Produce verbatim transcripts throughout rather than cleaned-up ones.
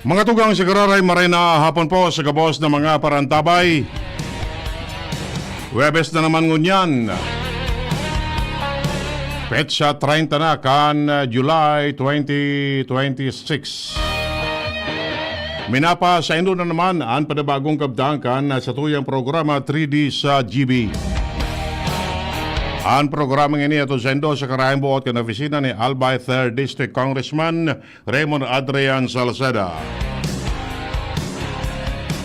Mga tugang sa Gararay, maray na hapon po sa gabos na mga parantabay. Huwebes na naman ngunyan. Petsa treinta na kan, uh, July twenty twenty-six. Minapa sa indo na naman an panibagong kabtangan kan, uh, satuyang programa three D sa G B. An programa ngini ato sa indo sa karayang buot kan opisina ni Albay third District Congressman Raymond Adrian Salceda.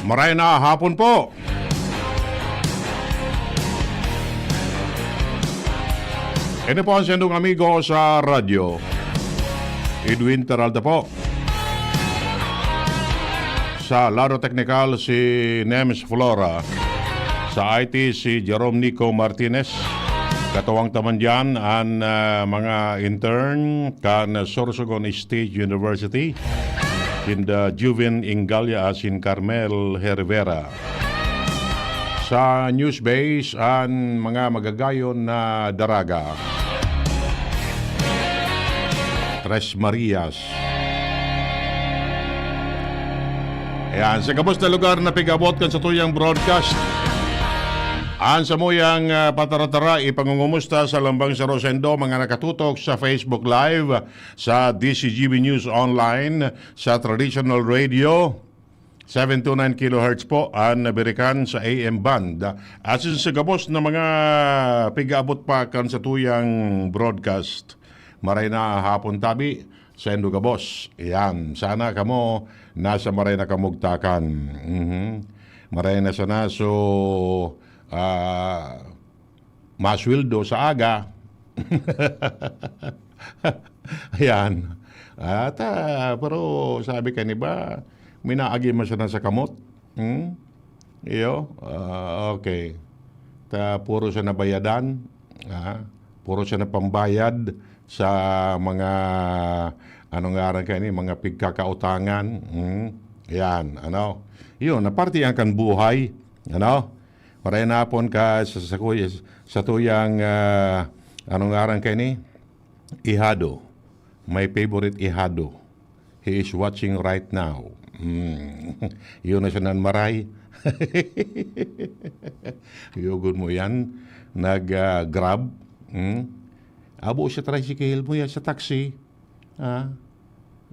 Maray na hapon po. Ini po ang sendong amigo sa radyo, Edwin Peralta po. Sa lado teknikal, si Nems Flora. Sa I T, si Jerome Nico Martinez. Katuwang ta man diyan an, ah, mga intern kan Sorsogon State University, kinda Juven Ingalia asin Carmel Hervera. Sa news base, an mga magagayon na daraga, Tres Marias. Ayan, sa gabos na lugar na pig-abot kan satuyang broadcast. An samuyang, ah, pataratara, ipangungumusta sa lambang sa Rosendo, mga nakatutok sa Facebook Live, sa D C G B News Online, sa Traditional Radio, seven two nine kilohertz po an nabirikan sa A M band. Asin sa gabos na mga pig-aabot pa kan satuyang broadcast. Maray na hapon tabi, saindo gabos. Iyan, sana kamo nasa maray na kamugtakan. Mhm. Maray na sana, so, ah, masweldo sa aga. Ayan. At, ah, pero sabi kan iba, may naagi man sana sa kamot. Hmm? Iyo, ah, okay. Ta puro siya nabayadan, ah, puro siya napambayad sa mga, ano ngaran kaini, mga pigkakautangan. Hmm? Yan, ano. Yun, na parte yan kan buhay, ano. Maray na hapon ka sa, sa, satuyang, ah, ano ngaran kaini? Ihado. My favorite ihado. He is watching right now. Hmm. Yun na siya nan maray. Yugod mo yan. Nag, ah, Grab. Hmm? Abo siya tricycle mo yan sa taxi. Ah?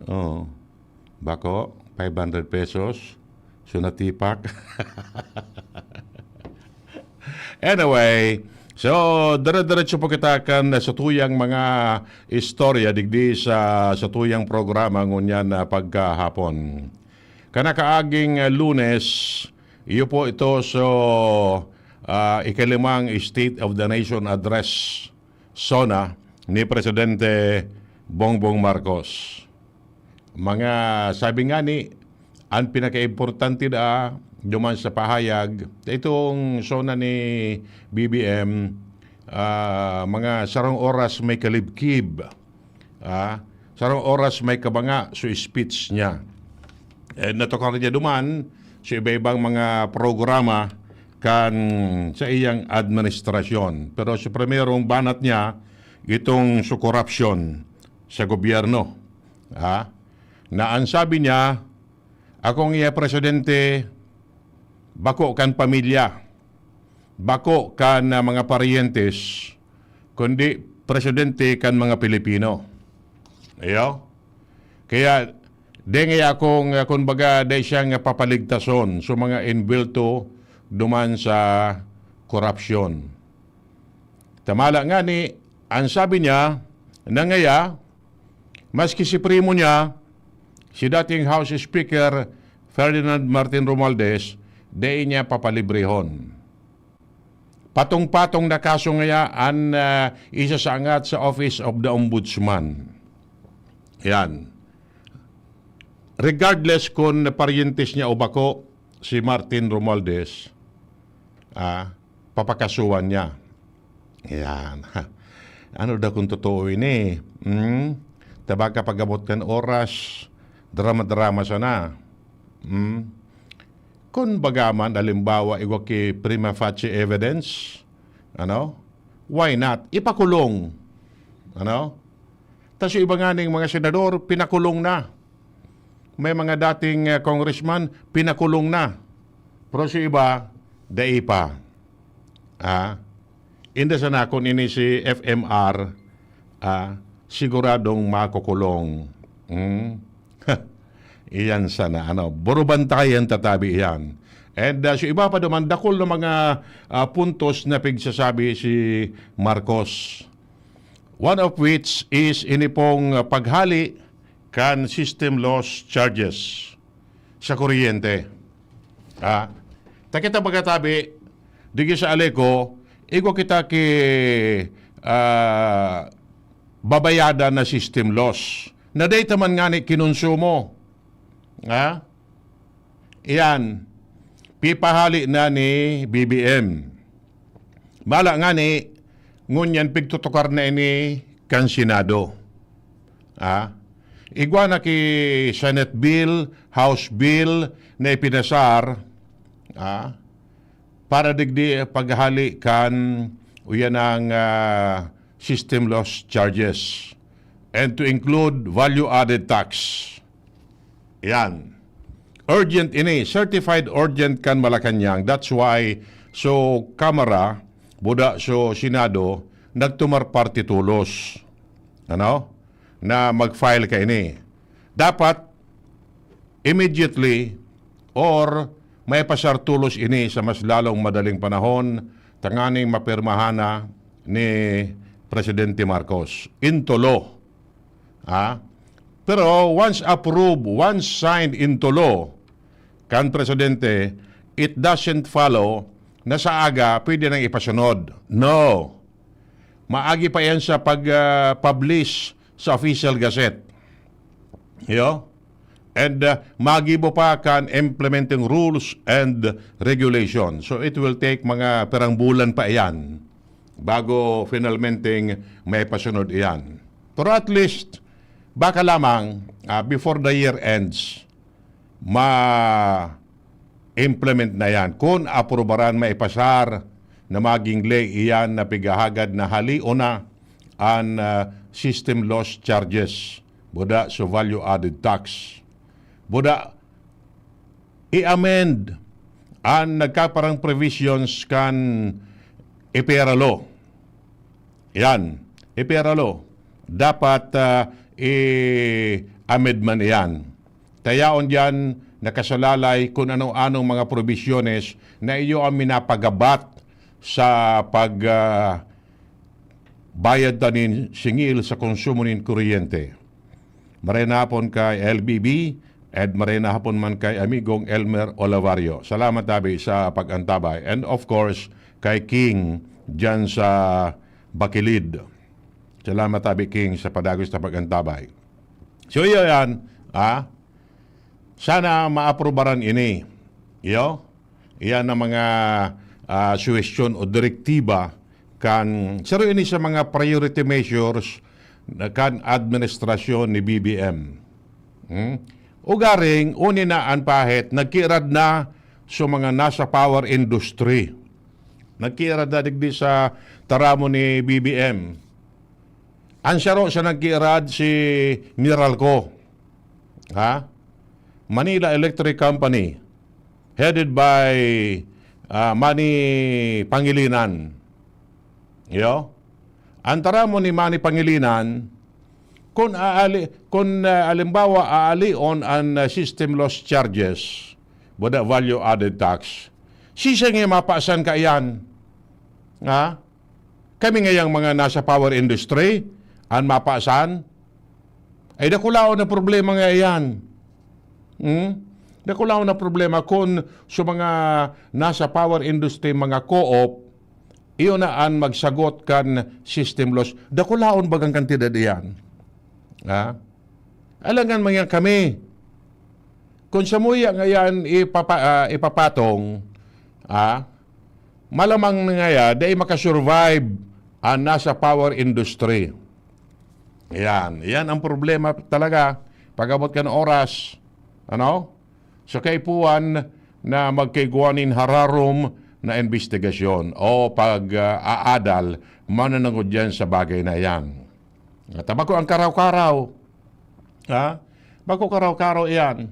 Oh. Bako, five hundred pesos. So, natipak. Anyway, so, dire-diretso po kita kan satuyang mga istorya digdi sa satuyang programa ngunyan na pagkahapon. Kanakaaging, ah, Lunes, iyo po ito, so, ah, ikalimang State of the Nation Address, SONA, ni Presidente Bongbong Marcos. Mga, sabi nga ni, ang pinakaimportante da duman sa pahayag, itong SONA ni B B M, ah, mga sarong oras may kalibkib, ah, sarong oras may kabanga so speech niya. Eh, natukar niya duman sa iba-ibang mga programa kan sa iyang administrasyon. Pero sa primerong banat niya, itong sa korupsyon sa gobyerno. Ha? Na ang sabi niya, "Akong iya presidente, bako kan pamilya, bako kan, ah, mga paryentes, kundi presidente kan mga Pilipino." Iyo? Kaya, dai ngaya akong, ah, kumbaga, dai siyang papaligtason sa mga envuelto duman sa korupsyon. Tamala ngani, ang sabi niya, na ngaya, maski si primo niya, si dating House Speaker Ferdinand Martin Romualdez, dai niya papalibrehon. Patong-patong na kaso ngaya an, ah, isasangat sa Office of the Ombudsman. Yan. Regardless kun paryentes niya o bako si Martin Romualdez, ah, papakasuhan niya. Yan. Ano daw kung totoo ini? Hmm? Tabaka pag-abot kan oras, drama-drama sana. Hmm? Kun baga man, halimbawa, igwa ki prima facie evidence, ano? Why not? Ipakulong. Ano? Tas yung iba nga ning mga senador, pinakulong na. May mga dating, ah, congressman, pinakulong na. Pero si iba, dai pa. Ah, inda sana kun ini si F M R, ah, siguradong makukulong. Hmm? Iyan sana, ano, burubantayan tatabi iyan. And, ah, so iba pa duman, dakul na mga, ah, puntos na pigsasabi si Marcos. One of which is ini pong, ah, paghali kan system loss charges sa kuryente. Ah, ta kita magatabi, digi sa Aleco, igwa kita ki, ah, babayadan na system loss. Na dai ta man ngani kinonsumo. Ha? Iyan, pipahali na ni B B M. Mala ngani, ngunyan pigtutukar na ini kan Senado. Ah, igwa na ki Senate bill, House bill na ipinasar, ah, para digdi paghali kan uyan ang, ah, system loss charges and to include value-added tax. Yan. Urgent ini, certified urgent kan Malacañang. That's why, so, Kamara, buda so Senado, nagtumar parte tolos. Ano? Na mag-file ka ini. Dapat, immediately, or may pasar tolos ini sa mas lalong madaling panahon, tanganing mapirmahan na ni Presidente Marcos. Into law. Ha? Pero once approved, once signed into law kan presidente, it doesn't follow na sa aga pwede nang ipasunod. No. Maagi pa yan sa pag, ah, publish sa Official Gazette. Yo? And, ah, magibo pa kan implementing rules and regulation. So it will take mga perang bulan pa iyan bago finalmenteng maipasunod iyan. Pero at least, baka lamang, ah, before the year ends, ma-implement na yan. Kun aprobaran, maipasar na maging ley iyan na pighahagad na halion na an, ah, system loss charges, buda sa value added tax. Buda i-amend an nagkaparang provisions kan EPERA law. Yan, EPERA law. Dapat, ah, i-amend man iyan. Ta yaon diyan nakasalalay kun ano-anong mga probisyones na iyo ang minapagabat sa pag, ah, bayad ta nin singil sa konsumo nin kuryente. Maray na hapon kay L B B, and maray na hapon man kay amigong Elmer Olavarrio. Salamat, tabi, sa pag-antabay. And of course, kay King dyan sa Bakilid. Salamat, tabi, King, sa padagos na pag-antabay. So, iyo yan, ah. Sana maaprobaran ini. Iyo? Iyan ang mga, ah, suhestyon o direktiba kan, saro ini sa mga priority measures na kan administrasyon ni B B M. Hmm? Ugaring, uni na an pahit, nagkiirad na sa mga nasa power industry. Nagkiirad na digdi sa taramon ni B B M. An saro sa nagkiirad si Meralco. Ha? Manila Electric Company, headed by, ah, Manny Pangilinan. Yo? An taramon ni Manny Pangilinan, kun aali-, kun, ah, halimbawa, aalion an, ah, system loss charges, buda value added tax, siisay nga mapasan kaiyan? Ha? Kami ngayang mga nasa power industry, an mapasan, ay dakulaon na problema nga iyan. Hmm? Dakulaon na problema kun sa mga nasa power industry, mga co-op, iyo na an magsagot kan system loss. Dakulaon bagang kantidad iyan. Ha? Alangan man yan kami. Kun samuya nga yan ipapa-, ah, ipapatong, ah, malamang na ngaya, dai makasurvive an nasa power industry. Yan. Yan ang problema talaga. Pag-abot kan oras, ano? Sa kaipuhan na magkaigwa nin hararom na imbestigasyon o pag, ah, aadal, mananangod yan sa bagay na yan. At tabako ang karaw-karaw. Ha? Bako karaw-karaw iyan.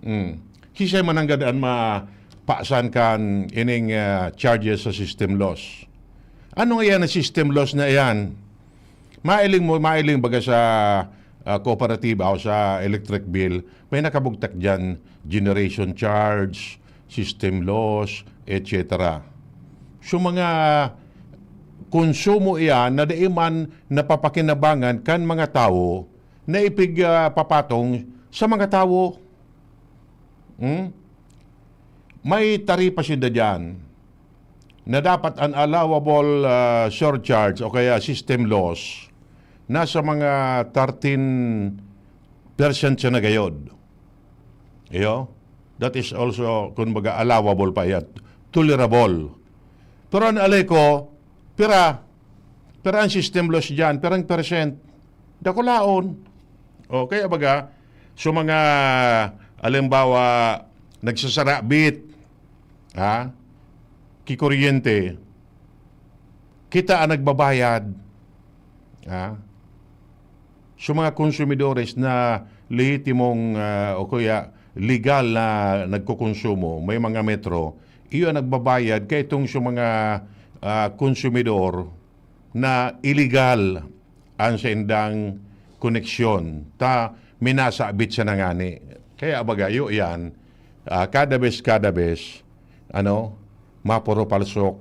Hmm. Sisay man nanggad an mapasan kan ining, ah, charges sa system loss? Ano nga iyan na system loss na iyan? Mailing mo, mailing baga sa, ah, kooperatiba o sa electric bill, may nakabugtak diyan, generation charge, system loss, et cetera. So, mga konsumo iyan na dai man napapakinabangan kan mga tawo na ipig, ah, papatong sa mga tawo. Hmm? May taripa sinda diyan na dapat an allowable, ah, surcharge o kaya system loss nasa mga thirteen percent siya na gayod. Iyo, that is also, kumbaga, allowable pa iyan, tolerable. Pero an Aleco, pira, pira an system loss diyan, pirang percent? Dakulaon. O, kaya baga, so mga, halimbawa, nagsasarabit, ha? Kikuryente, kita ang nagbabayad, ha? So, mga konsumidores na lehitimong, ah, o kaya legal na nagkokonsumo, may mga metro, iyo ang nagbabayad kay itong sa mga, ah, konsumidor na iligal ang saindang koneksyon, ta minasabit siya na ngani. Kaya baga, iyo iyan, ah, kada bes, kada bes, ano, mapuro palsok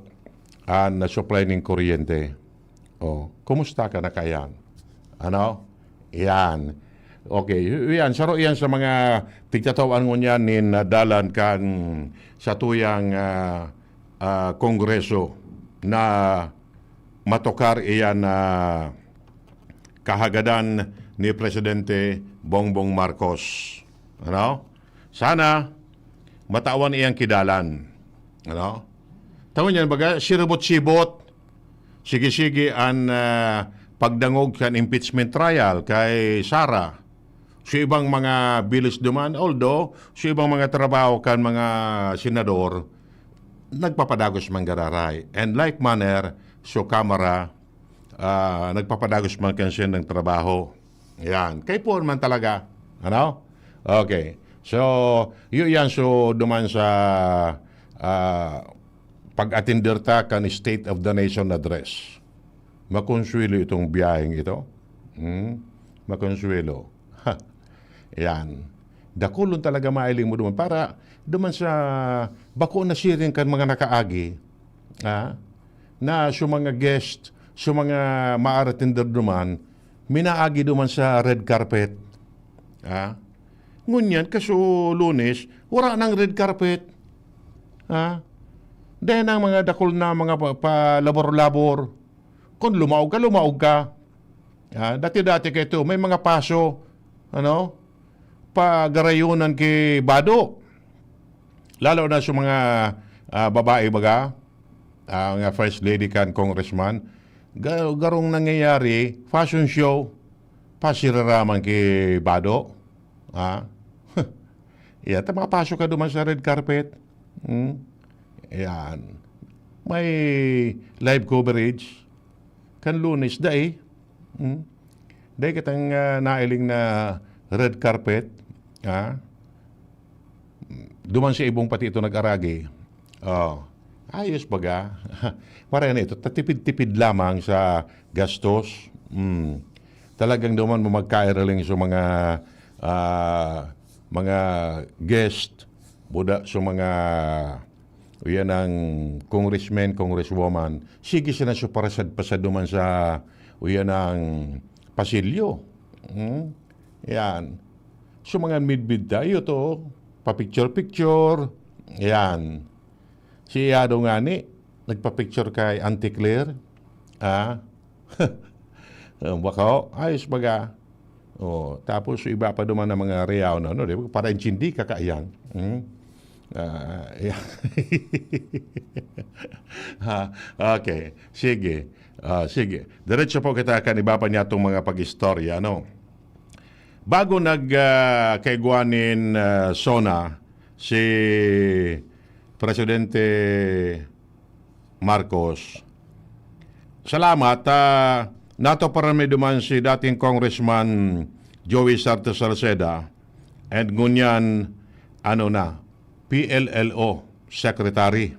an supply nin kuryente. O, kumusta ka na kaiyan? Ano? Iyan. Okay, iyan. Saro iyan sa mga tigtataw-an ngunyan nin, ah, dalan kan satuyang, ah, ah, kongreso na matukar iyan na kahagadan ni Presidente Bongbong Marcos. Ano? Sana matawan iyang kidalan. Ano? Tawon yan, baga, siribot-sibot. Sige-sige an, ah, pagdangog kan impeachment trial kay Sara. Sa ibang mga bilis duman, although sa ibang mga trabaho kan mga senador, nagpapadagos man gararay. And like manner, so Kamara, ah, nagpapadagos man kan siyang trabaho. Yan. Kay poon man talaga. Ano? Okay. So, iyo yan. So, duman sa, ah, pag-atender ta kan State of the Nation Address. Makonsuelo itong biyaheng ito. Hmm? Makonsuelo. Ha. Yan. Dakulon talaga mailing mo duman. Para duman sa bako na siring kan mga nakaagi, ha? Na sa mga guest, sa mga maaratinder duman, minaagi duman sa red carpet. Ha? Ngunyan, kaso Lunes, wala nang red carpet. Ha? Dahil ang mga dakul na mga pa, palabor-labor. Kung lumaog ka, lumaog ka. Ha? Dati-dati kayo ito, may mga paso, ano? Pagarayonan ki Bado. Lalo na sa mga, ah, babae baga, ah, mga first lady kan congressman, ga-, garong nangyayari, fashion show, pasiraraman ki Bado. Ha? Iya, ta mapaso ka duman sa red carpet. Hmm? Ayan. May live coverage. Kan Lunes, dai. Hmm? Dai kitang, ah, nailing na red carpet. Ha? Duman sa ibong pati ito nag-aragi. Oh, ayos baga. Para na ito, tatipid-tipid lamang sa gastos. Mm. Talagang duman mo magkairaling sa mga, ah, mga guest, buda sa mga, uyan ang congressmen, congresswoman. Sige sila sa parasad-pasad duman sa, uyan ang pasilyo. Mm. Yan. So, mga midbid tayo to, pa-picture-picture. Yan. Si Ado ngani, nagpa-picture kay Auntie Claire. Ah? Baka, oh, ayos baga. Oh, tapos yung iba pa duman ng mga reyaw na, ano, di ba? Para intindi ka kaiyan. Hmm? Ah, yeah. Ha, okay. Sige. Ah, sige. Diretso po kita kan iba pa niya itong mga pag-istorya, ano? Bago nag, ah, kaigwa nin, ah, SONA, si Presidente Marcos, salamat, ah, natuparan mi duman si dating Congressman Joey Sarto Salceda, and ngunyan, ano na, P L L O Secretary,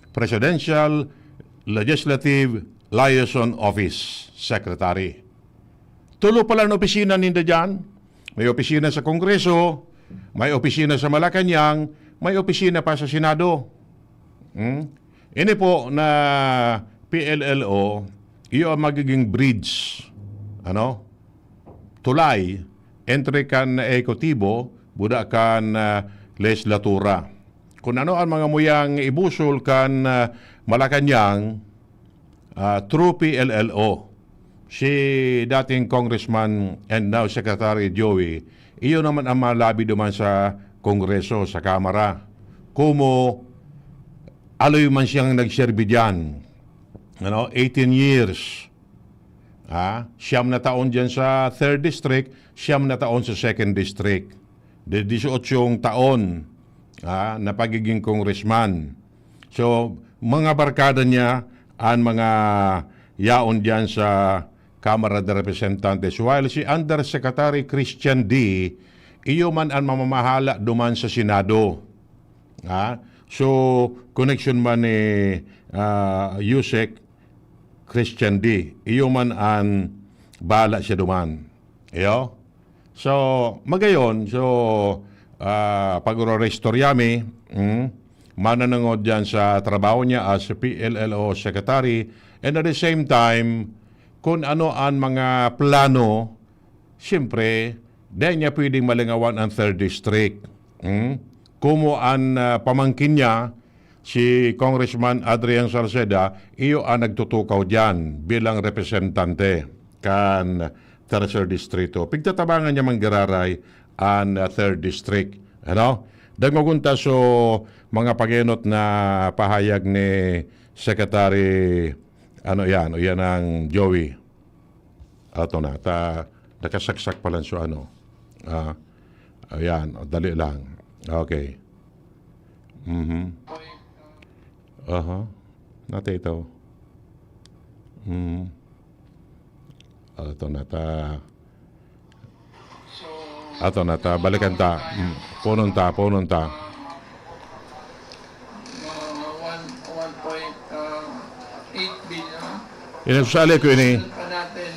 Presidential Legislative Liaison Office Secretary. Tulo pala an opisina ninda diyan. May opisina sa Kongreso, may opisina sa Malacañang, may opisina pa sa Senado. Hmm? Ini po na P L L O, iyo ang magiging bridge, ano? Tulay entre kan ehekutibo, buda kan, ah, lehislatura. Kun ano ang mga muyang ibusol kan, ah, Malacañang, ah, through P L L O. Si dating Congressman and now Secretary Joey, iyo naman ang malabi duman sa Kongreso, sa Kamara. Kumo, aloy man siyang nagserbi diyan. Ano, eighteen years. Ha? Siyam na taon diyan sa third district, siyam na taon sa second district. De, dieciocho taon, ha, na pagiging congressman. So, mga barkada niya, an mga yaon diyan sa Kamara de Representantes. While si Undersecretary Christian D, iyo man an mamamahala duman sa Senado. Ha? So, connection man ni, ah, Usec Christian D. Iyo man an bahala siya duman. Iyo? So, magayon, so, ah, pag-ororestorya mi, mm, mananangod diyan sa trabaho niya as P L L O Secretary, and at the same time, kung ano ang mga plano, siyempre, dai niya pwedeng malingawan ang third district. Mm? Kumo an, ah, pamangkin niya, si Congressman Adrian Salceda, iyo ang nagtutukaw diyan bilang representante kan Tercer Distrito. Pigtatabangan niya man giraray an, ah, Third District. Ano? Dangog unta so mga pagenot na pahayag ni Secretary, ano yan, o yan ang Joey. Ato na, ta, nakasaksak pa lang so ano. Ah, ayan, o, dali lang. Okay. Mhm. Aha. Nata ito. Mhm. Ato na ta. Ato na ta, balikan ta. Mm. Punon ta, punon ta. Mga one, one point eight billion. Inusali ko ini. Pa natin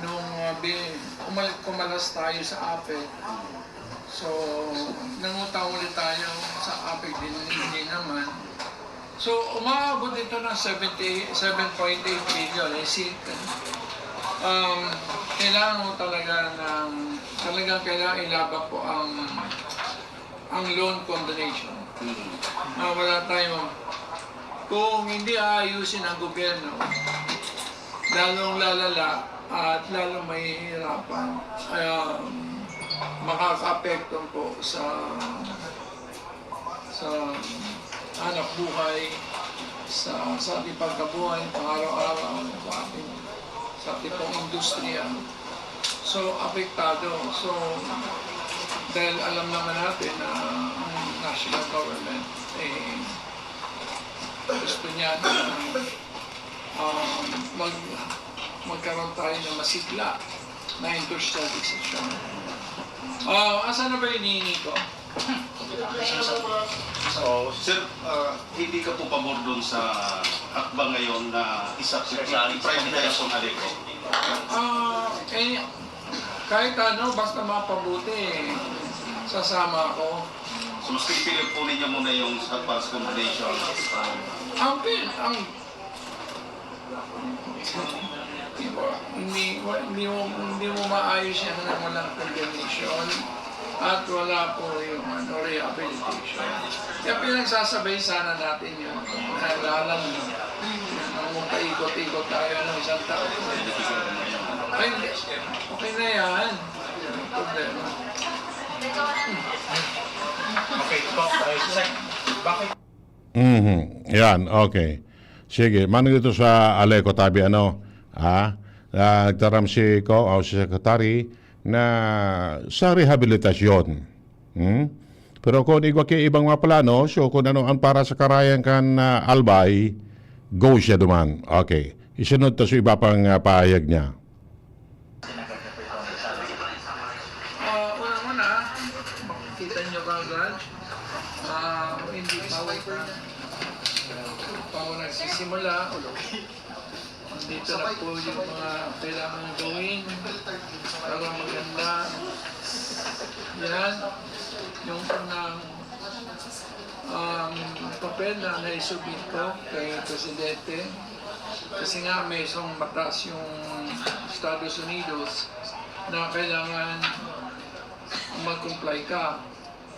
nung, uh, bi-, umal-, kumalas tayo sa APEC. So, nangutang ulit tayo sa APEC din, hindi naman. So, umaabot ito ng seventy, seven point eight billion. Isipin, um, kailangan mo talaga ng, talagang kailangan ilabak po ang, ang loan combination. Mm. Ah, wala tayong, kung hindi aayusin ang gobyerno, lalong lalala at lalong mahihirapan. Kaya, um, makakaapekto po sa sa hanap buhay, sa, sa ating pagkabuhay, pang-araw-araw, sa ating, sa ating pong industriya. So, apektado. So, dahil alam naman natin na ang national government, eh, gusto niya na, um, mag-, magkaroon tayo ng masigla na industrialization. Ah, asan na ba yung hinihingi ko? So, sir, ah, hindi ka po pabor dun sa hakbang ngayon na isa privatization Aleco? Ah, eh, kahit ano, basta mapabuti, sasama ako. So, mas pinipili po ninyo muna yung sa Pulse Combination? Ang pin-, ang Di ba? Hindi, wa-, hindi mo, hindi mo maayos yan nang walang condemnation at wala po yung, ano, rehabilitation. Kaya pinagsasabay sana natin yun. Kailangan, ano, magpaikot-ikot tayo ng isang taon. Ay, hindi. Okay na yan. Walang problema. Okay po. Ay, sir, bakit Mhm. Yan, okay. Sige, manong ito sa Aleco tabi, ano, ah, ah, nagtaram si ko, o si Secretary, na sa rehabilitasyon. Hmm? Pero kung igwa ki ibang mga plano, so kung ano ang para sa karayan kan, ah, Albay, go siya duman. Okay. Isunod ta sa iba pang, ah, pahayag niya. Na, makikita nyo kagad. Ah, hindi pa ako, pa ako nagsisimula. Dito na po yung mga kailangan gawin para maganda. Yan. Yung unang, um, papel na naisubmit ko kay Presidente. Kasi nga, may isang batas yung Estados Unidos na kailangan mag-comply ka.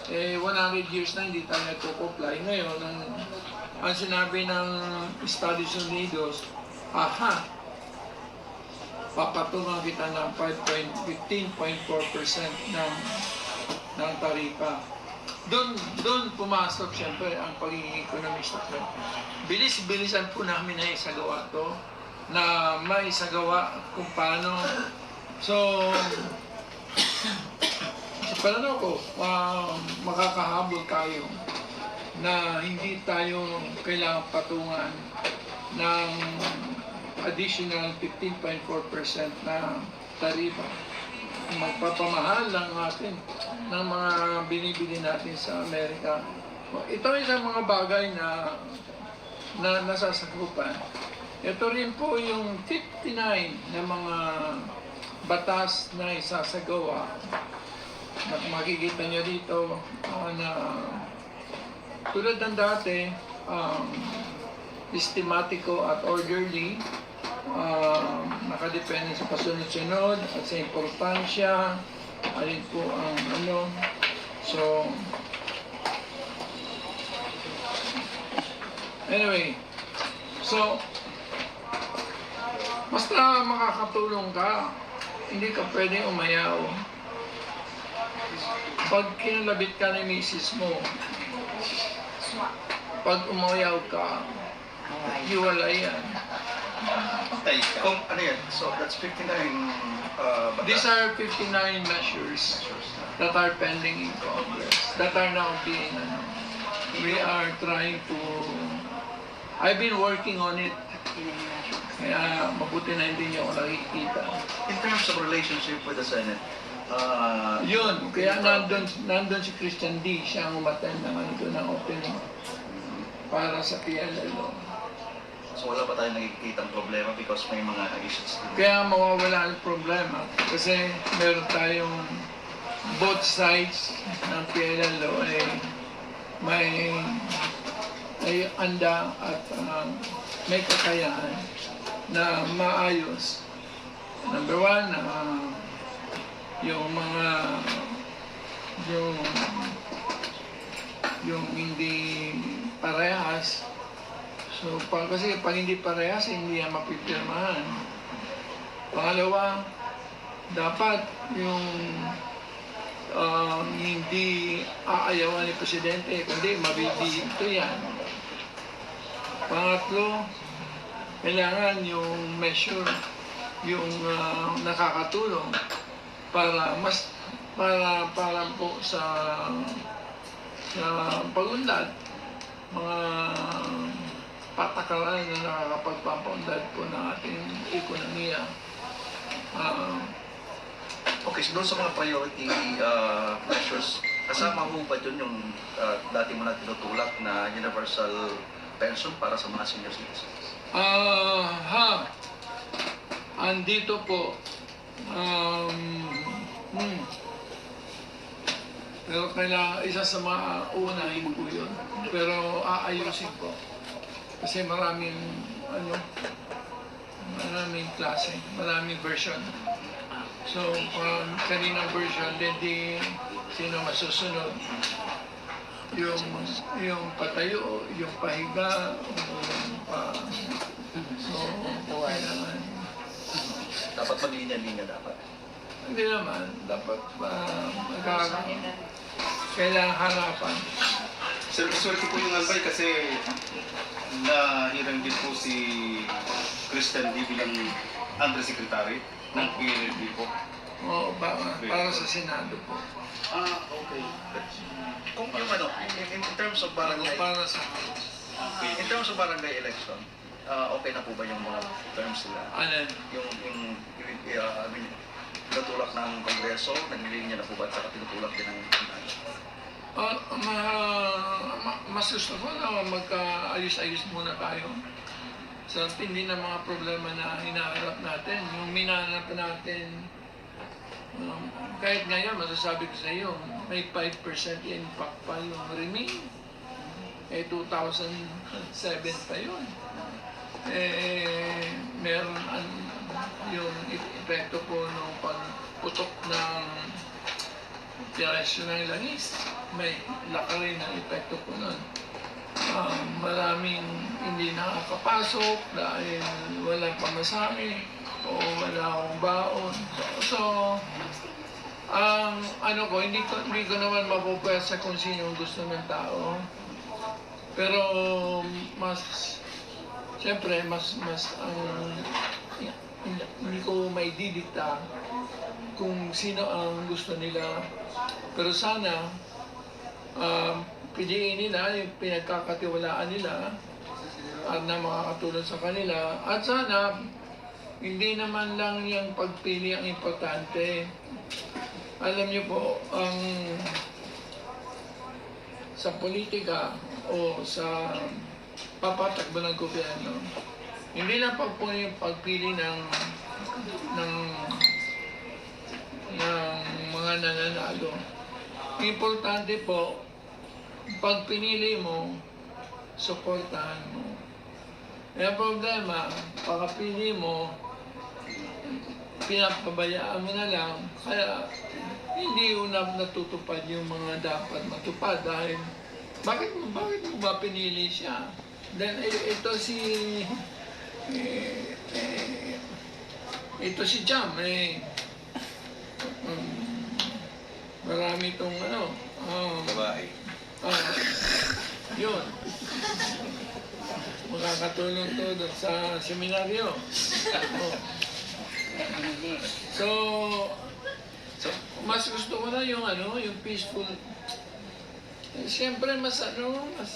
Eh, one hundred years na hindi tayo nagko-comply. Ngayon, ang, ang sinabi ng Estados Unidos, "Aha, papatungan kita ng five point, fifteen point four percent ng, ng taripa." Doon, doon pumasok, siyempre, ang pagiging ekonomista ko. Bilis-bilisan po namin na isagawa to, na maisagawa kung paano. So, sa pananaw ko, ah, makakahabol tayo na hindi tayo kailangang patungan ng additional fifteen point four percent na taripa. Magpapamahal lang natin ng mga binibili natin sa Amerika. Ito ay isang mga bagay na, na nasasakupan. Ito rin po yung fifty-nine na mga batas na isasagawa. Na makikita nyo dito, ah, na tulad ng dati, um, sistematiko at orderly, um, nakadepende sa pasunod-sunod at sa importansya, alin po ang ano. So, anyway, so, basta makakatulong ka, hindi ka pwedeng umayaw. Pag kinalabit ka ni misis mo, pag umayaw ka, hiwalay yan. Okay, kung ano yan, so that's fifty-nine, uh, but These are fifty-nine measures that are pending in Congress, that are now being, ano, we are trying to, I've been working on it. Kaya mabuti na hindi niyo ako nakikita. In terms of relationship with the Senate, uh, Yun, kaya nandun, nandun si Christian D. Siya ang umattend ng ano doon, ng opening para sa P L L O. So wala pa tayo nakikita ang problema because may mga issues din. Kaya mawawala ang problema kasi meron tayong both sides ng P L L O ay may, may anda at, ah, may kakayahan na maayos. Number one, ah, yung mga, yung, yung hindi parehas. So, pa, kasi pag hindi parehas, hindi yan mapipirmahan. Pangalawa, dapat yung, ah, hindi aayawan ni Presidente, kundi mabibihito yan. Pangatlo, kailangan yung measure, yung, ah, nakakatulong para mas, para, para po sa, sa pag-unlad, mga patakaran na nakakapagpapaunlad po ng ating ekonomiya. Ah, Okay, so doon sa mga priority, uh, measures, kasama ho ba dun yung, uh, dati mo na tinutulak na universal pension para sa mga senior citizens? Ah, ha. Andito po. Um, hmm. Pero kailangan, isa sa mga uunahin po yun. Pero aayusin po. Kasi maraming, ano, maraming klase, maraming version. So, kung kaninang version, then di sino masusunod. Yung, yung patayo, yung pahiga, yung pa... So, kailangan. Dapat maglinya-linya dapat. Hindi naman. Dapat, ah, magka-, kailangan harapan. Sir, swerte po yung albay kasi na-hearing din po si Christian D. bilang undersecretary ng P N L D po. Oo, para, para sa Senado po. Ah, okay. Kung yung ano, in, in terms of barangay, Para sa... in terms of barangay election, ah, okay na po ba yung mga terms nila? Ano? Yung, yung, uh, I mean, Tinutulak ng Kongreso, nanlilinya na po ba at saka tinutulak din ng Senado? Ah, ma-, ma-, mas gusto ko na magkaayos-ayos muna tayo sa tindi ng mga problema na hinaharap natin. Yung minanap natin, um, kahit ngayon, masasabi ko sa iyo, may five percent impact pa yung remain. Eh, two thousand seven pa yun. Eh, meron ang, yung epekto po ng pagputok ng presyo ng langis. May laki rin ang epekto po nun. Ah, maraming hindi nakakapasok dahil walang pamasahe o wala akong baon. So, so, ang ano ko, hindi ko, hindi ko naman mapupwersa kung sino ang gusto ng tao. Pero mas, siyempre, mas, mas ang, hindi, hindi ko maididikta kung sino ang gusto nila. Pero sana, ah, piliin nila yung pinagkakatiwalaan nila at na makakatulong sa kanila. At sana, hindi naman lang yung pagpili ang importante. Alam niyo po, ang sa politika o sa papatakbo ng gobyerno, hindi lang pag po yung pagpili ng, ng, ng mga nananalo. Importante po, pag pinili mo, suportahan mo. Eh, ang problema, pagkapili mo, pinapabayaan mo na lang, kaya hindi yun na natutupad yung mga dapat matupad dahil bakit mo, bakit mo ba pinili siya? Then, eh, ito si, eh, eh, ito si Jam, eh, um, marami itong ano, um, Babae. Ah, yun. Makakatulong to doon sa seminaryo. Oh. So, so, mas gusto ko na yung ano, yung peaceful. Eh, siyempre, mas ano, mas,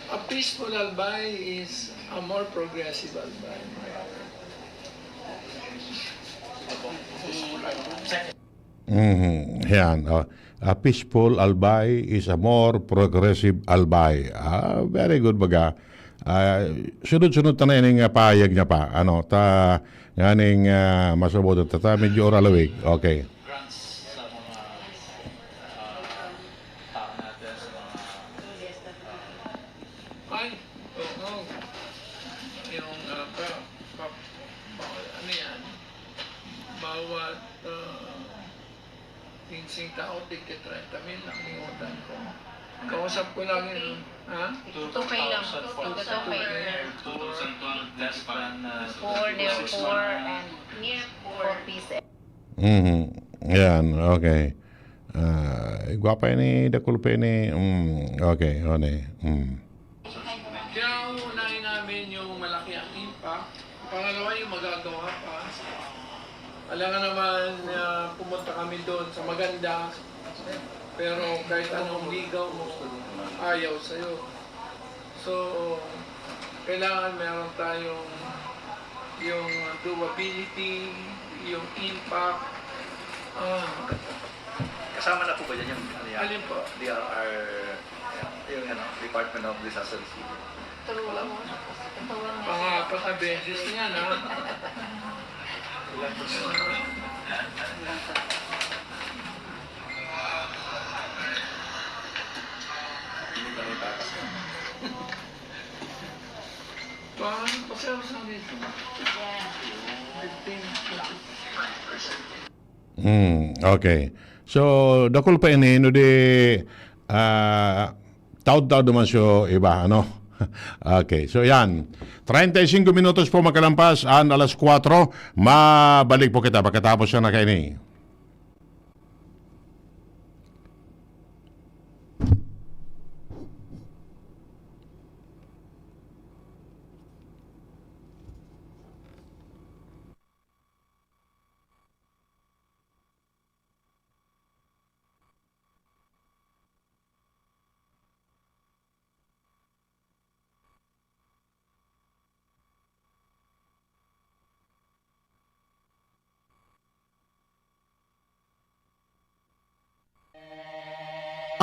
a peaceful Albay is a more progressive Albay. Mhm, yan, oh. A peaceful Albay is a more progressive Albay. Ah, very good baga. Ah, sunod-sunod ta na ining, ah, pahayag niya pa. Ano, ta, nganing, ah, masabot ta, ta, medyo oralawig. Okay. Ay, oo. Yung, ah, pa, pa, pa, ano yan? Bawat, ah, kinseng tao, tig treinta mil ang inutan ko. Kausap ko lang yun, ha? Ito okay lang. Ito okay. Four, near four, and near four pieces. Mhm. Yan, okay. Ah, gwapa ini, dakul pa ini. Mm, okay, one. Mm. Kaya uunahin namin yung malaki ang impact. Pangalawa, yung magagawa pa. Alangan naman na pumunta kami doon sa maganda. Pero kahit anong ligaw mo, ayaw sa'yo. So, kailangan meron tayong yung doability, yung impact. Ah, Kasama na po ba dyan yung ano yan? Alin po? D R R, yung ano, Department of Disaster Response? True. Pangapat na beses niya na. Paano pa siya sa dito? Fifteen. Hmm, okay. So, dakul pa ini, no di, ah, taud-taud naman siya iba, ano? Okay, so yan. Treinta y cinco minutos po makalampas an alas kwatro. Mabalik po kita pagkatapos siya na kaini.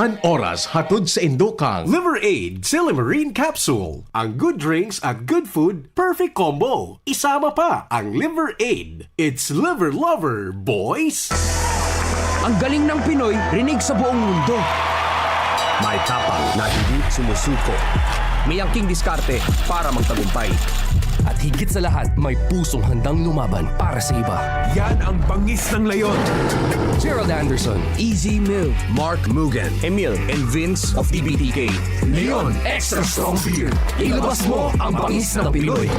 An oras hatod sa indokang Liver Aid Silimarin Capsule. Ang good drinks at good food, perfect combo. Isama pa ang Liver Aid. It's Liver Lover, boys! Ang galing ng Pinoy, rinig sa buong mundo. May tapang na hindi sumusuko. May angking diskarte para magtagumpay. At higit sa lahat, may pusong handang lumaban para sa iba. Yan ang bangis ng leon. Gerald Anderson, Easy Mill, Mark Mugen, Emil, and Vince of E B T K. Leon Extra Strong Beer. Ilabas mo ang bangis ng Pinoy.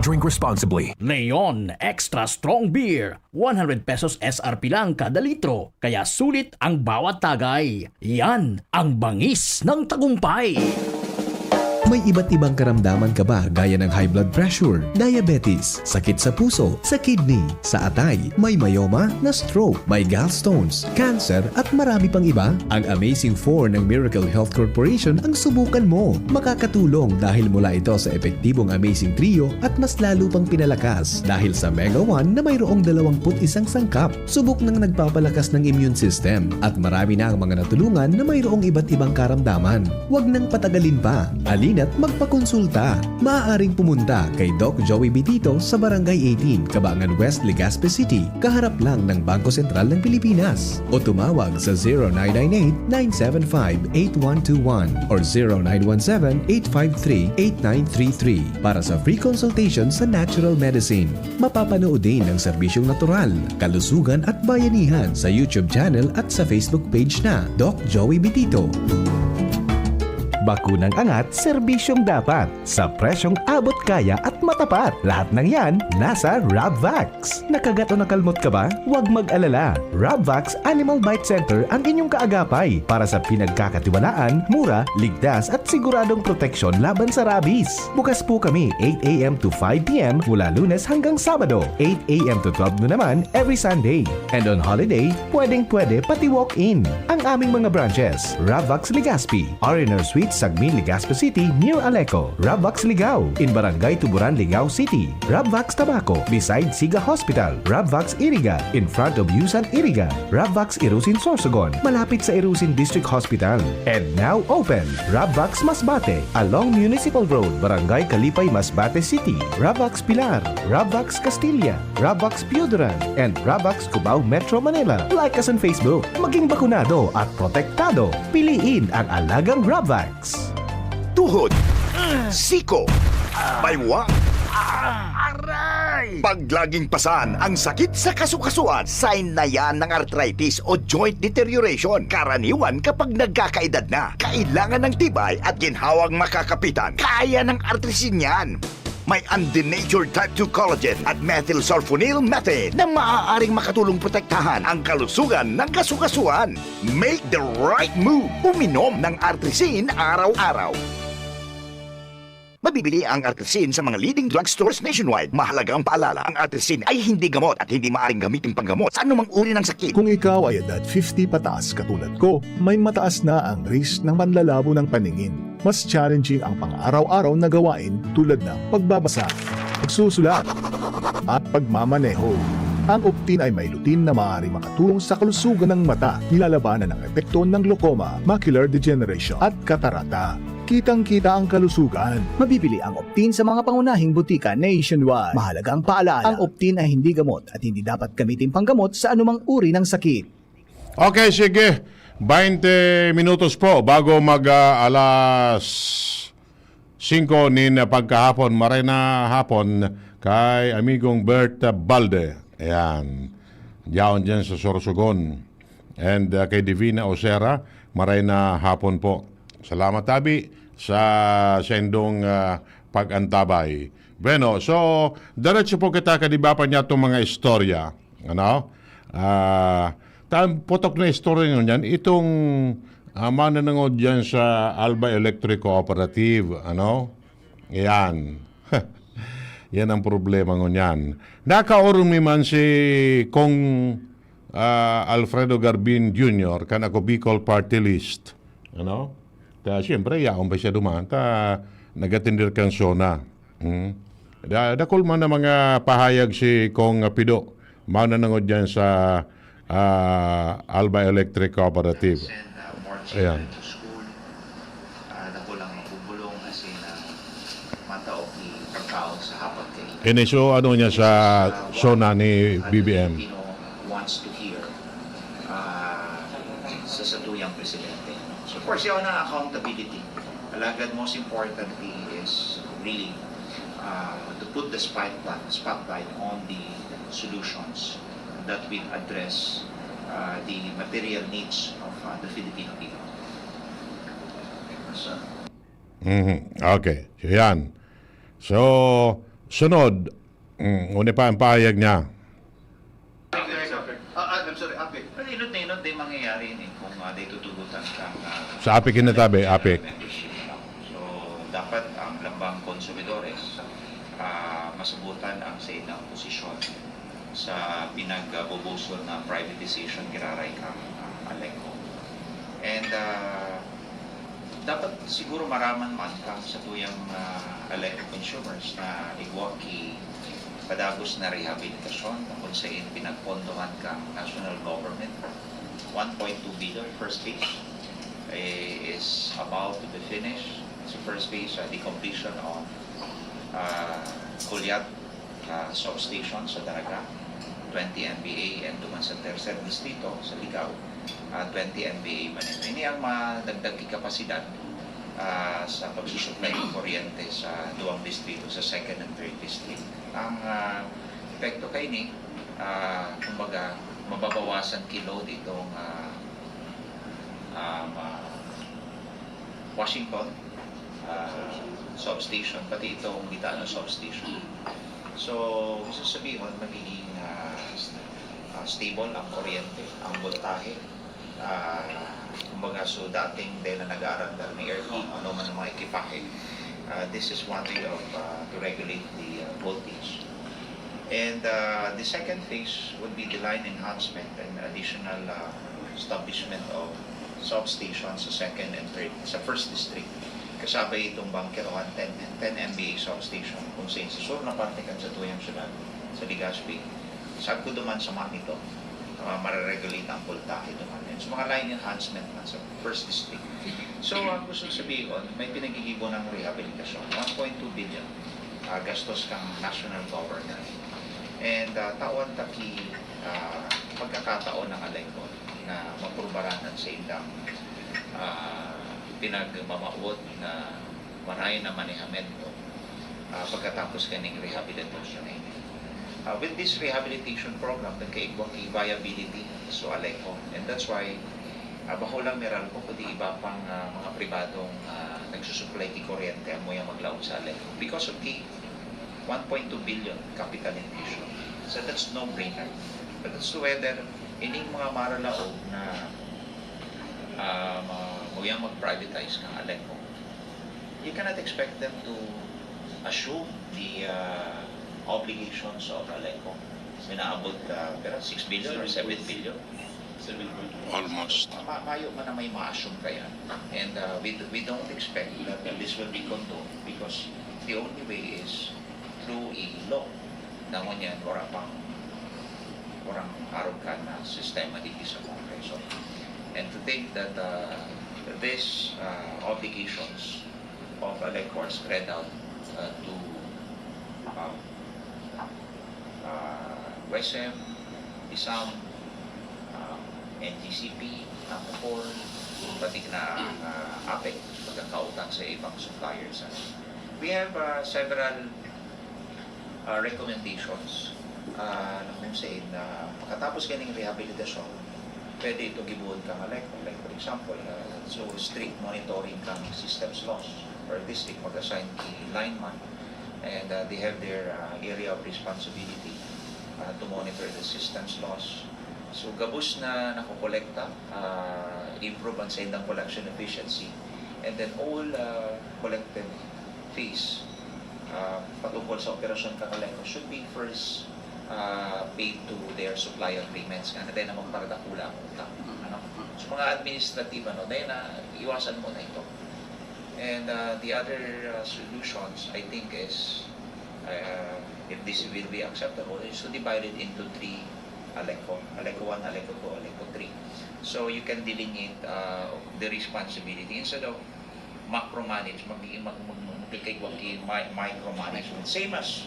Drink responsibly. Leon Extra Strong Beer, one hundred pesos S R P lang kada litro, kaya sulit ang bawat tagay. Yan ang bangis ng tagumpay. May iba't ibang karamdaman ka ba gaya ng high blood pressure, diabetes, sakit sa puso, sa kidney, sa atay, may myoma, na-stroke, may gallstones, cancer at marami pang iba? Ang Amazing four ng Miracle Health Corporation ang subukan mo. Makakatulong dahil mula ito sa epektibong Amazing Trio at mas lalo pang pinalakas dahil sa Mega one na mayroong dalawampu't isang sangkap. Subok nang nagpapalakas ng immune system at marami na ang mga natulungan na mayroong iba't ibang karamdaman. Huwag nang patagalin pa. Alina't magpakonsulta. Maaaring pumunta kay Doc Joey Bitito sa Barangay eighteen, Kabangan West, Legazpi City, kaharap lang ng Bangko Sentral ng Pilipinas. O tumawag sa zero nine nine eight, nine seven five, eight one two one or zero nine one seven, eight five three, eight nine three three para sa free consultation sa natural medicine. Mapapanood din ang serbisyong natural, kalusugan at bayanihan sa YouTube channel at sa Facebook page na Doc Joey Bitito. Bakunang angat, serbisyong dapat, sa presyong abot kaya at matapat. Lahat ng yan nasa Rabvax. Nakagat o nakalmot ka ba? Huwag mag-alala. Rabvax Animal Bite Center ang inyong kaagapay para sa pinagkakatiwalaan, mura, ligtas at siguradong proteksyon laban sa rabies. Bukas po kami eight a.m. to five p.m. mula Lunes hanggang Sabado, eight a.m. to twelve noon naman every Sunday. And on holiday, pwedeng-pwede pati walk-in. Ang aming mga branches, Rabvax Legazpi, R and R Suite, Sagmin, Legazpi City, near Aleco, Rabvax Ligao, in Barangay Tuburan, Ligao City, Rabvax Tabaco, beside Siga Hospital, Rabvax Iriga, in front of Yusan Iriga, Rabvax Irusin Sorsogon, malapit sa Irusin District Hospital. And now open, Rabvax Masbate, along Municipal Road, Barangay Kalipay, Masbate City, Rabvax Pilar, Rabvax Castilla, Rabvax Pioduran, and Rabvax Cubao, Metro Manila. Like us on Facebook. Maging bakunado at protektado. Piliin ang alagang Rabvax. Tuhod, siko, baywa, aray! Pag laging pasan ang sakit sa kasukasuan, sign na yan ng arthritis o joint deterioration. Karaniwan kapag nagkakaedad na, kailangan ng tibay at ginhawang makakapitan. Kaya ng artrisin yan. May undenatured type two collagen at methylsulfonyl methane na maaaring makatulong protektahan ang kalusugan ng kasukasuan. Make the right move! Uminom ng Artrisin araw-araw. Mabibili ang Artrisin sa mga leading drugstores nationwide. Mahalagang paalala, ang Artrisin ay hindi gamot at hindi maaaring gamitin panggamot sa anumang uri ng sakit. Kung ikaw ay edad fifty pataas katulad ko, may mataas na ang risk ng panlalabo ng paningin. Mas challenging ang pang-araw-araw na gawain tulad ng pagbabasa, pagsusulat, at pagmamaneho. Ang Optin ay may lutein na maaaring makatulong sa kalusugan ng mata, nilalabanan ang epekto ng glaucoma, macular degeneration, at katarata. Kitang-kita ang kalusugan. Mabibili ang Optin sa mga pangunahing butika nationwide. Mahalagang paalala, ang Optin ay hindi gamot at hindi dapat gamitin panggamot sa anumang uri ng sakit. Okay, sige. Baynte minutos po bago mag ah, alas singko nin pagkahapon. Maray na hapon kay amigong Bert Balde. Ayan. Diyaon dyan sa Sorsogon. And ah, kay Divina Osera, maray na hapon po. Salamat tabi sa sendong ah, pag-antabay. Bueno, so, diretso po kita kadiba pa niya itong mga istorya. Ano? Ah, ta- putok na istorya nyo niyan. Itong ah, mananangod dyan sa Alba Electric Cooperative. Ano? Ayan. Yan ang problema ngunyan. Nakaurong mi man si Kong ah, Alfredo Garbin Junior kan Ako Bicol Party List. Ano? Ta, siyempre, yaon pa siya duman. Ta, nagatindir kan SONA. Hmm? Da, dakul man na mga pahayag si Kong Pido. Mananangod dyan sa ah, Alba Electric Cooperative. Send uh, more Ayan. children to school. Uh, dakulang mabubulong as in uh, matao ki pagkaon sa hapag kay Ini so ano niya sa SONA ni ano B B M. Pilipino wants to hear uh, sa satuyang presidente. So, of course, yun ang accountability. Alagad most importantly is really uh, to put the spotlight, spotlight on the solutions that will address uh, the material needs of uh, the Filipino people. So, Mhm. Okay. So, yan. So, sunod, mm, una pa ang pahayag niya. Ah, ah, I'm sorry, Ape. Pero inot na inot, di mangyayari ini kung uh, di tutugutan kang uh, Sa Ape kinatabi, Ape. Membership lang. So, dapat ang lambang konsumidores uh, masabutan ang sa ilang posisyon sa pinagbubuso na privatization giraray kang uh, Aleco. And uh, dapat siguro maraman man kang sa tuyang uh, Aleco consumers na igwa ki padagos na rehabilitasyon na kung sain pinagpondohan kang national government, one point two billion first phase eh, is about to be finished. So first phase, uh, the completion of uh, Culiat uh, substation sa Daraga, twenty M V A, and duman sa Tercer Distrito, sa Ligao, uh, twenty M V A man ito. Ini ang madagdag ki kapasidad ah, sa pagsusuplay ng kuryente sa duwang distrito, sa second and third district. Ang ah, epekto kaini, ah, kumbaga, mababawasan ki load itong ah, ah, ma- Washington ah, substation, pati itong Gitano substation. So, gusto sabihin, magiging ah, st- ah, stable ang kuryente, ang voltahe. Ah, kumbaga, so dating dahil na nag-aarandar ni aircon, ano man ang mga ekipahe, ah, this is one way of ah, to regulate the ah, voltage. And uh, the second phase would be the line enhancement and additional uh, establishment of substations sa second and third, sa first district. Kasabay itong Bunker one, ten, ten M V A substation, kung sa, sa sur na parte kan sa tuyang syudad, sa Legazpi. Sagkod duman sa Manito, uh, mareregulate ang voltahe duman. And sa mga line enhancement na sa first district. So, ang gusto sabihin, may pinagigibo ng rehabilitasyon, one point two billion ah, gastos kang national government. And ah, tawan ta ki ah, pagkakataon ng Aleco na mapurbaran ang sa indang ah, pinagmamawot na maray na manehamento ah, pagkatapos kaning rehabilitasyon na ini. Ah, with this rehabilitation program, nagkaigwang viability so Aleco. And that's why ah, bako lang Meralco, kundi iba pang ah, mga pribadong ah, nagsusuplay ki kuryente, amo yang maglaog sa Aleco. Because of the one point two billion capital infusion. So that's no-brainer. But as to whether ining mga maralaog na ah, ma- mauyang mag-privatize kang Aleco, you cannot expect them to assume the ah, obligations of Aleco. Minaabot uh, pero six billion or seven billion. Seven point one. Almost. Ma mayo man na may ma-assume kaya. And uh, we, we don't expect that uh, this will be condoned because the only way is through a law. Na ngunyan, wala pang warang arog ka na sistema dito sa Kongreso. And to think that uh, this uh, obligations of Aleco are spread out uh, to um, uh, WESM, BISAM, um, N G C P, AMOCOR, pati na uh, APEC, magkakautang sa ibang suppliers. Ano. We have uh, several uh, recommendations uh, na kung saan na pagkatapos kaning rehabilitasyon, pwede ito gibuhon kang Aleco. Like for example, uh, so strict monitoring kang systems loss. Per district, mag-assign ki lineman and uh, they have their uh, area of responsibility uh, to monitor the systems loss. So gabos na nakokolekta, uh, improve ang sa indang collection efficiency, and then all uh, collected fees uh, patungkol sa operasyon kang Aleco should be first uh, paid to their supply agreements. Nga na tayo na magparadakula ang utang. Ano? So mga administrative, ano, dahil na iwasan mo na ito. And uh, the other uh, solutions, I think, is uh, if this will be acceptable, is to divide it into three ALECO, ALECO one, ALECO two, ALECO three. So you can delineate uh, the responsibility instead of macro-manage, mag, mag, mag, mag, mag, mag, mi- micromanagement. Same as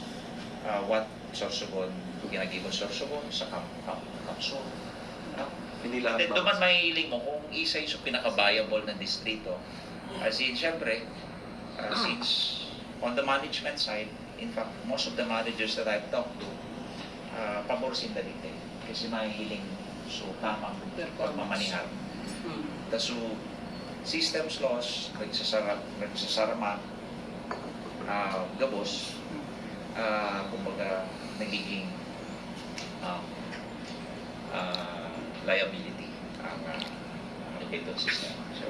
uh, what Sorsogon, ginagibo Sorsogon sa Cam, Cam, Camsur. No? Hindi lang Then about- duman mahihiling mo kung isa yung pinaka-viable na distrito. As in, syempre, uh, since on the management side, in fact, most of the managers that I've talked to, uh, pabor sinda dito. Kasi mahihiling so tamang Performance. Pagmamanihar. Hmm. Kaso, systems loss, nagsasara, nagsasarama, ah, gabos, ah, kumbaga, nagiging um, ah, liability ang uh, ang ito system. So,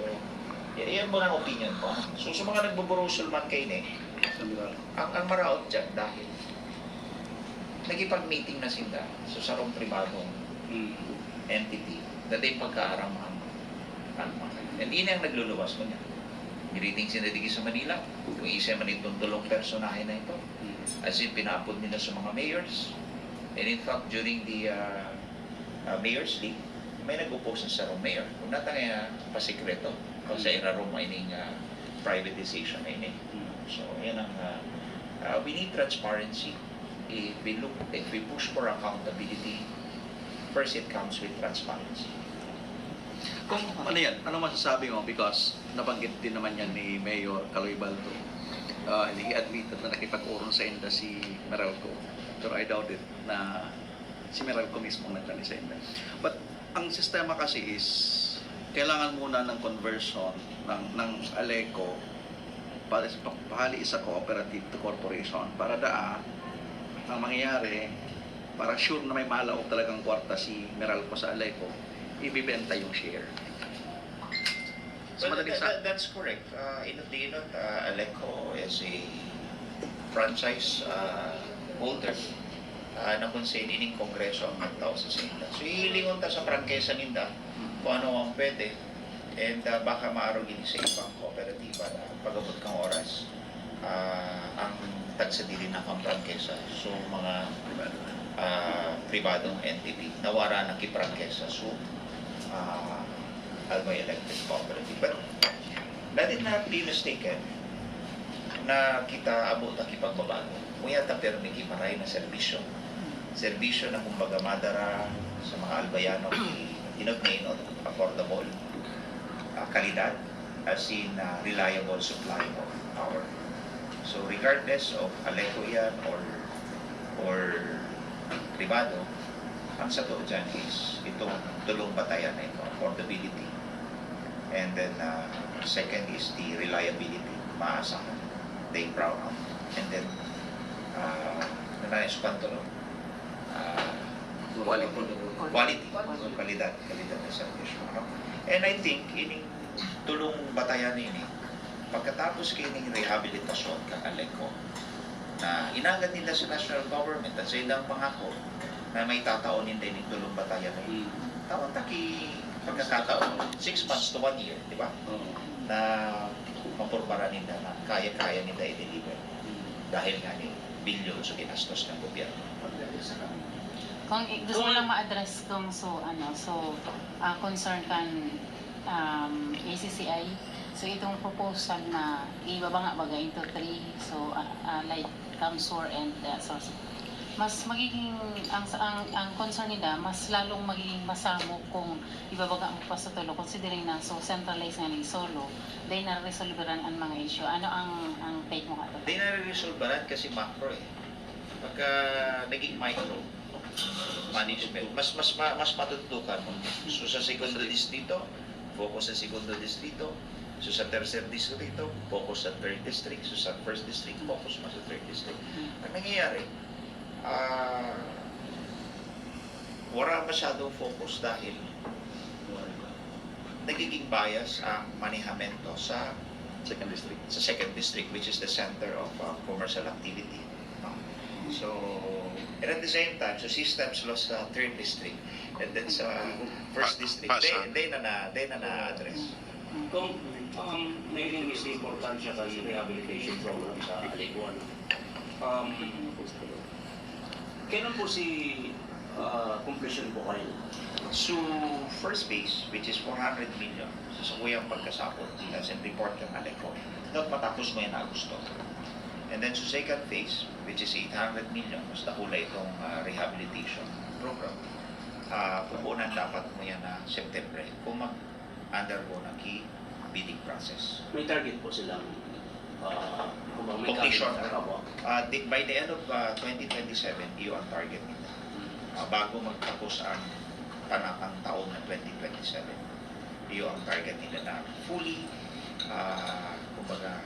y- yan muna ang opinion ko. So, sa mga nagbuburusol man kayo ni, ang, ang maraot dyan dahil nakipag-meeting na sila sa sarong pribadong Hmm. entity na di pagkaaramahan. And ini ang nagluluwas mo niya. Greeting sila digi sa Manila. Kung isa man itong tulong personahe na ito. Hmm. As in, pinaapod nila sa mga mayors. And in fact, during the uh, uh, mayor's day, may nag-oppose sa sarong mayor. Kung natangay uh, pasikreto, kung sa irarom ining uh, privatization na ini. Hmm. So, yan ang, uh, uh, we need transparency. If we look, if we push for accountability, first it comes with transparency. Kung ano yan, ano masasabi mo? Because nabanggit din naman yan ni Mayor Caloy Baldo. Uh, he admitted na nakipag-urong sa inda si Meralco. Pero I doubt it na si Meralco mismo ang nagdali sa inda. But ang sistema kasi is, kailangan muna ng conversion ng, ng ALECO para sa pagpahali sa cooperative to corporation para daa ang mangyayari para sure na may malaog talagang kwarta si Meralco sa ALECO, ibibenta yung share. So, Well, madaling that, sa- that- that's correct. Uh, inot di inot, uh, ALECO is a franchise uh, holder uh, na kung sa ining kongreso ang nagtao sa sinda. So, hihilingon ta sa prangkesa ninda kung ano ang pwede. And uh, baka maaro gini sa ibang kooperatiba na pag-abot kang oras, ah, ang tagsadiri na kang prangkesa. So, mga ah, pribadong entity na wara nakiprangkesa. So, ah, Albay Electric Cooperative. But let it not be mistaken na kita abo ta kipagbabago. Kuya ta permi kimaray na serbisyo. Serbisyo na kumbaga madara sa mga Albayano, inot na inot, affordable, ah, kalidad, as in ah, reliable supply of power. So regardless of ALECO yan or or pribado, ang sato dyan is itong tulong batayan na ito, affordability. And then uh, second is the reliability, maasahan, they brown out. And then, uh, ano na yung panto, no? Uh, Quality. Quality. Kalidad, kalidad ng serbisyo. Ano? And I think, ining tulong batayan ini, pagkatapos kaining rehabilitasyon kan ALECO, na inagad nila sa national government at sa ilang pangako na may tatao ninda ining tulong batayan na ini. Tawag taki pagkakataon, six months to one year, di ba? Oo. Na mapurbaran ninda na kaya-kaya ninda i-deliver dahil nga ni bilyon sa ginastos ng gobyerno. Kung i- gusto ko lang ma-address kung so ano so ah, concern kan um, A C C I. So itong proposal na ibaba nga baga into three, so ah, ah, like Camsur and uh, Sorsogon. Mas magiging ang ang ang concern nila mas lalong magiging masamok kung ibabaga mo pa sa tulo considering na so centralized nga ni solo, then naresolveran ang mga issue. Ano ang ang take mo ato? Di nare-resolveran kasi macro eh. Pagka naging micro management, mas mas ma- mas matutukan mo. So sa segundo distrito, focus sa segundo distrito. So sa tercer distrito, focus sa third district. So sa first district, focus mo sa third district. Ang nangyayari, ah wala masyadong focus dahil nagiging bias ang manehamento sa Second district. sa second district, which is the center of uh, commercial activity. No? So, and at the same time, so systems loss sa third district and then sa first district, Pa- they, pasa. they na na, they na na-address. Kung um, naging importansya ka sa rehabilitation program sa Aliguan, um, kailan po si Ah, completion po kayo? So, first phase, which is four hundred million, sa sakuyang pagkasabot, as in report kan ALECO, dapat matapos mo yan na Agosto. And then sa second phase, which is eight hundred million, mas dakula itong, ah, rehabilitation program, ah, pupunan dapat mo yan na September kung mag-undergo na ki bidding process. May target po silang, ah, kumbaga may Completion. Target, opo. Ah, di, by the end of, ah, twenty twenty-seven, iyo ang target nila. Hmm. Ah, bago magtapos ang panatang taon na twenty twenty-seven, iyo ang target nila na fully, ah, kumbaga,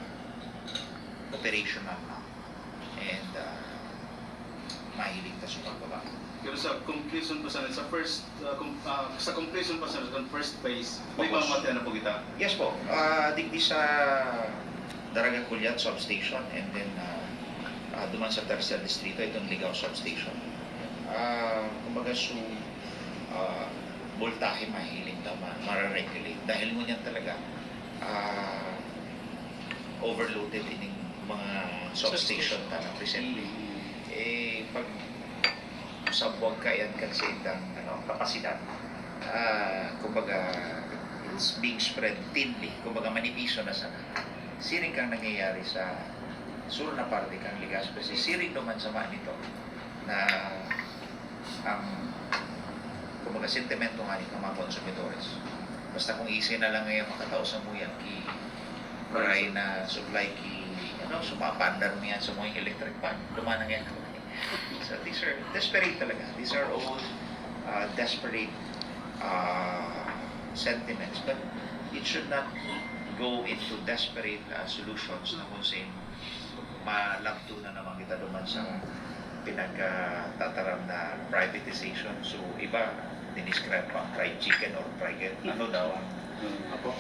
operational na. And, ah, mahiling ta sa pagbabago. Pero sa completion pa sana, sa first, ah, com-, ah, sa completion pa sana, sa first phase, may Of course. Mamati na po kita. Yes po. Ah, digdi sa Daraga Culiat substation and then, ah, ah, duman sa Tercer Distrito, itong Ligao substation. Ah, kumbaga, so, ah, voltahe mahiling ta, ma-, mare-regulate. Dahil ngunyan talaga, ah, overloaded ining mga substation ta na presently. Mm. Eh, pag sabwag kaiyan kan saindang, ano, kapasidad, ah, kumbaga, it's being spread thinly, kumbaga, manipiso na sana. Siring kang nangyayari sa sur na parte kan Legazpi, siring naman sa Manito na ang, kumbaga, sentimento nga ni kan mga konsumidores. Basta kung isi na lang ngayon makatao sa muyan ki, maray na supply ki, ano, sumapandar mo yan sa mga electric fan, duman na ngayon. So, these are desperate talaga. These are all, uh, desperate, uh, sentiments. But it should not go into desperate, uh, solutions na kung saan malabto na naman kita duman sa pinagtataram na privatization. So, iba, diniscribe pa ang fried chicken or fried egg. Ano daw ang,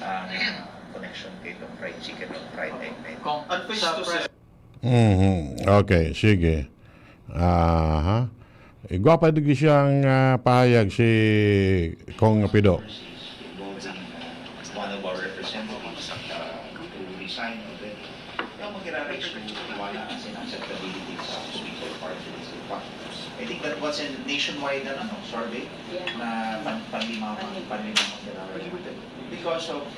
ang, uh, connection kay itong fried chicken or fried egg na ito? Kung At face sa to pres- Mhm. Okay, sige. Aha. Igwa pa digdi siyang, ah, pahayag si Cong Pido. One of our representatives, uh, who resigned already. Kaya mag-ira-raise kung wala ang acceptability sa speaker party list. I think that was a nationwide, ano, survey na pan-, panlima, panlima mag-ira-raise. Because of,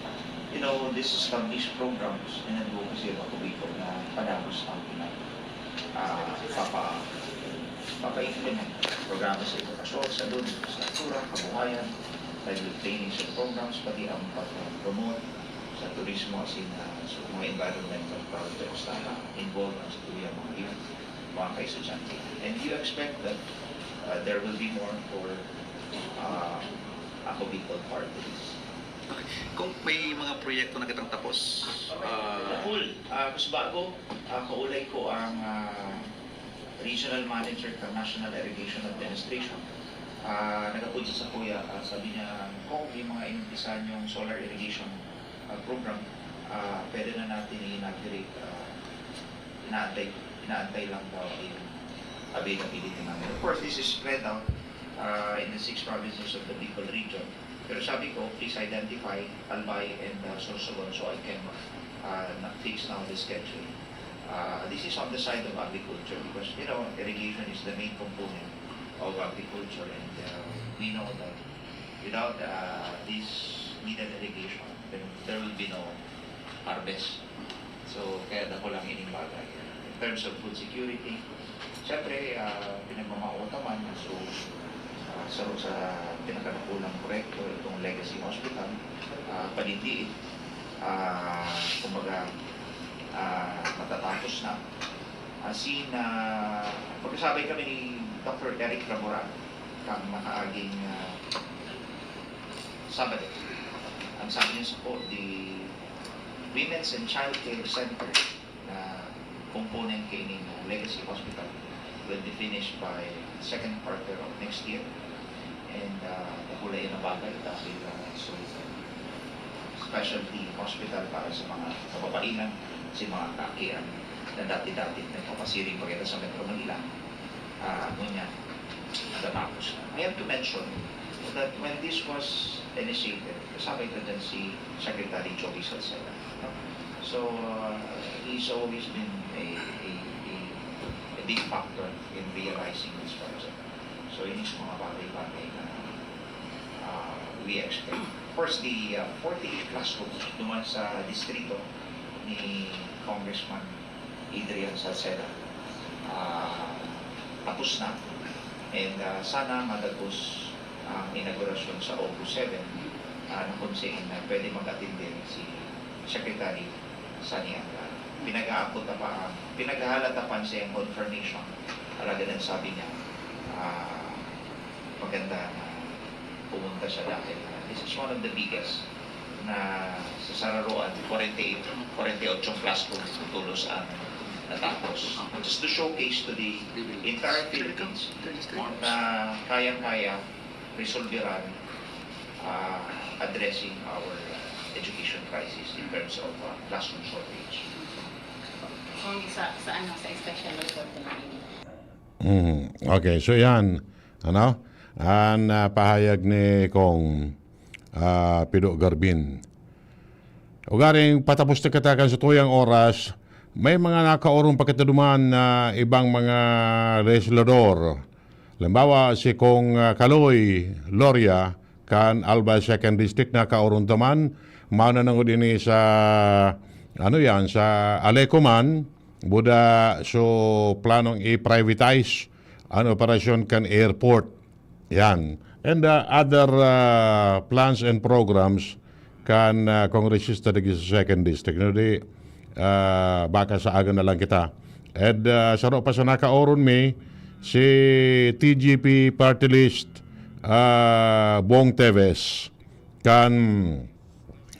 you know, these established programs and advocacy of Ako Bicol na padagos ang pinag-, ah, papa-, papa-implement. Programa sa edukasyon, salud, infrastruktura, kabuhayan, live trainings and programs, pati ang pag-promote sa turismo, as in, ah, sa mga environmental projects na involved ang sa tuyang mga youth, mga ka-estudyante. And you expect that, uh, there will be more for, uh, Ako Bicol Party List. Okay. Kung may mga proyekto na kitang tapos, ah, Full. Ah, mas bago, ah, kaulay ko ang, ah, regional manager ng National Irrigation Administration. Ah, nagapod siya sa kuya, ah, sabi niya, "Kung may mga inumpisahan yung solar irrigation, ah, program, ah, pwede na natin i-inaugurate, ah, inaantay, inaantay lang daw yung availability namin." Of course, this is spread out, ah, in the six provinces of the Bicol region. Pero sabi ko, "Please identify Albay and, ah, Sorsogon so I can, ah, na-, fix now the schedule." Ah, this is on the side of agriculture because, you know, irrigation is the main component of agriculture and, ah, we know that without, ah, this needed irrigation, then there will be no harvest. So, kaya dako lang ining bagay. In terms of food security, siyempre, ah, pinagmamao ta man. So, ah, sa, sa pinakadakulang proyekto, itong Legacy Hospital, ah, padigdiin, ah, kumbaga, ah, matatapos na. As in, ah, magkasabay kami ni Doctor Eric Laboran, kang nakaaging, ah, Sabado. Ang sabi niya sa po, the Women's and Child Care Center na component kaining, uh, Legacy Hospital will be finished by second quarter of next year. And, uh, dakula yan na bagay dahil, uh, so, specialty hospital para sa mga kababaihan, sa mga kaakian na dati-dati nagpapasiring pa kita sa Metro Manila. Ah, ngunyan, natatapos na. I have to mention that when this was initiated, kasabay ko dyan si Secretary Joey Salceda, no? So, uh, he's always been a, a, a, a big factor in realizing this project. So, yun yung mga bagay-bagay na, ah, we expect. Of course, the, ah, forty-eight classrooms duman sa distrito ni Congressman Adrian Salceda, ah, tapos na. And, ah, sana madagos ang inaugurasyon sa August seven, ah, na kung saan na pwede mag-attend din si Secretary Sonny Angara. Pinag-aabot na pa ang, pinaghahalata pa ang siyang confirmation. Alagad ang sabi niya, ah, maganda na pumunta siya dahil, ah, this is one of the biggest na sa sararoan, forty-eight, forty-eight classrooms tulos ang natapos. Just to showcase to the entire Philippines na kayang-kaya resolveran, ah, addressing our, ah, education crisis in terms of, ah, classroom shortage. Kung sa, sa ano, sa special report na yun. Mm. Okay, so yan, ano, ang ah, pahayag ni Kong ah, Pido Garbin. Ugaring patapos na kita kan sa tuyang oras, may mga nakaorong pa kita duman na ibang mga legislador. Halimbawa, si Kong ah, Kaloy Loria kan Albay Second District nakaorong duman. Mananangod ini sa, ano yan, sa Aleco man, buda so planong i-privatize an operasyon kan airport. Yan. And uh, other uh, plans and programs kan uh, kongresista digdi sa second district. No, di, uh, baka sa aga na lang kita. And uh, saro pa sa nakaoron mi, si T G P party list, uh, Bong Teves, kan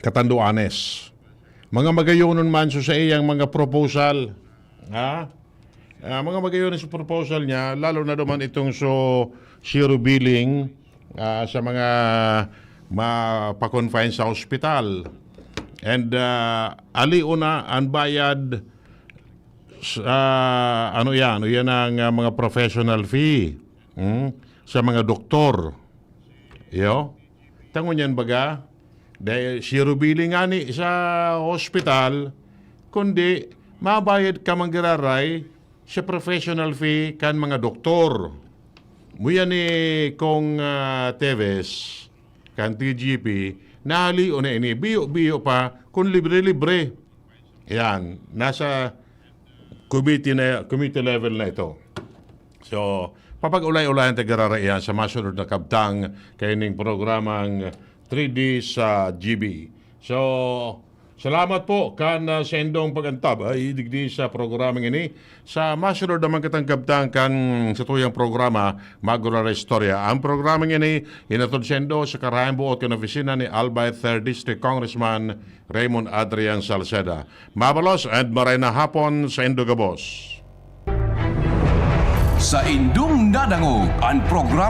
Catanduanes. Mga magayonon man so sa iyang mga proposal, ha? Ah, mga magayonon sa proposal niya, lalo na naman itong so zero billing ah, sa mga mapakonfine sa ospital. And ah, alion na ang bayad sa, ano yan, ano yan ang ah, mga professional fee hmm? Sa mga doktor. Yo? Tangon yan baga? Dahil zero billing nga ni sa hospital, kundi mabayad ka manggiraray sa professional fee kan mga doktor. Muya ni Kong ah, Teves, kan T G P, nahalion na ini, biyo-biyo pa, kung libre-libre. Yan, nasa committee, na, committee level na ito. So, papag-ulay-ulayan ta giraray iyan sa masunod na kabtang kaining programang three D sa G B. So, salamat po kan uh, sa indong pag-antabay digdi sa programang ini. Sa masunod naman kitang kabtang kan sa tuyang programa, Magura Istorya. Ang programang ini, inatod sa indo sa karayang buot kan opisina ni Albay third District Congressman Raymond Adrian Salceda. Mabalos and maray na hapon sa indo gabos. Sa indong nadangog an programa